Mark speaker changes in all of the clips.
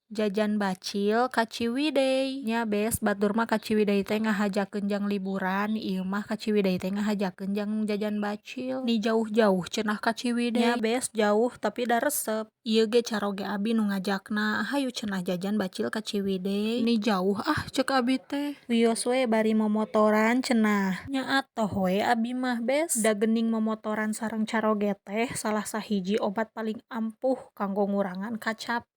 Speaker 1: Jajan bacil ka Ciwidey. Nya, Bes, batur mah ka Ciwidey teh ngahajakeun jang liburan, ieu mah ka Ciwidey teh ngahajakeun jang jajan bacil. Ni jauh-jauh cenah ka Ciwidey. Nya, Bes, jauh tapi da resep. Ieu ge caroge abi nu ngajakna, hayu cenah jajan bacil ka Ciwidey. Ni jauh ah, cek abi teh. Wios we bari momotoran cenah. Nya atoh we abi mah, Bes. Da geuning momotoran sareng caroge teh salah sahiji obat paling ampuh kanggo ngurangan kacape.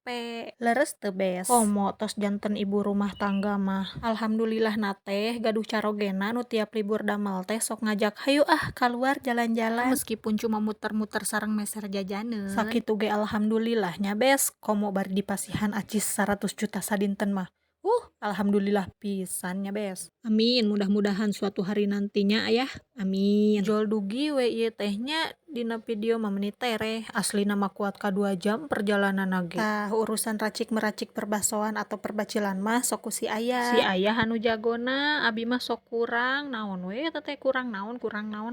Speaker 1: Leres teu, Bes? Komo tos janten ibu rumah tangga mah. Alhamdulillahna teh gaduh carogena nu tiap libur damel teh sok ngajak, hayu ah kaluar jalan-jalan. Meskipun cuma muter-muter sareng meser jajaneun. Sakitu ge alhamdulillah nya, Bes, komo bari dipasihan acis 100 juta sadinten mah. Alhamdulillah pisan nya, Bes. Amin, mudah-mudahan suatu hari nantinya, Ayah. Amin. Jol dugi we ieu teh nya dina video mah meuni tereh, aslina mah kuat ka 2 jam perjalananna ge. Tah, urusan racik meracik perbasoan atau perbacilan mah sok ku si ayah. Si ayah anu jagona, abi mah sok kurang naon we eta teh, kurang naon,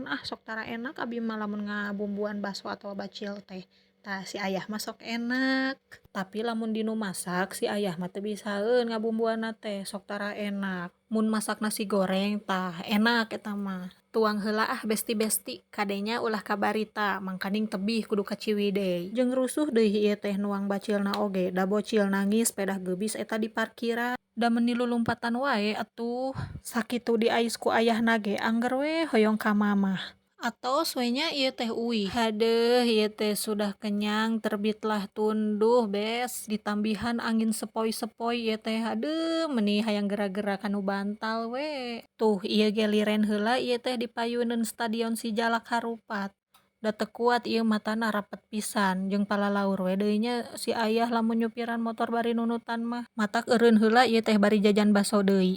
Speaker 1: ah, sok tara enak abi mah lamun ngabumbuan baso atawa bacil teh. Tah, si ayah mah sok enak. Tapi lamun dinu masak si ayah mah teu bisaeun ngabumbuanna teh, sok tara enak. Mun masak nasi goreng tah enak eta mah. Tuang heula ah, besti-besti, kadenya ulah kabarita, mangkaning tebih kudu ka Ciwidey. Jeung rusuh deui ieu teh nuang bacilna oge, da bocil nangis pedah geubis eta di parkiran. Da meuni lulumpatan wae atuh. Sakitu diais ku ayahna ge angger we hoyong ka mamah. Atos we nya ieu teh uih. Hadeuh, ieu teh sudah kenyang terbitlah tunduh, Bes. Ditambihan angin sepoi-sepoi ieu teh, aduh, meuni hayang gera-gera kanu bantal we. Tuh, ieu ge liren heula ieu teh di payuneun Stadion Si Jalak Harupat. Da teu kuat ieu matana rapet pisan jeung palalaur we deui nya si ayah lamun nyupiran motor bari nunutan mah. Matak eureun heula ieu teh bari jajan baso deui.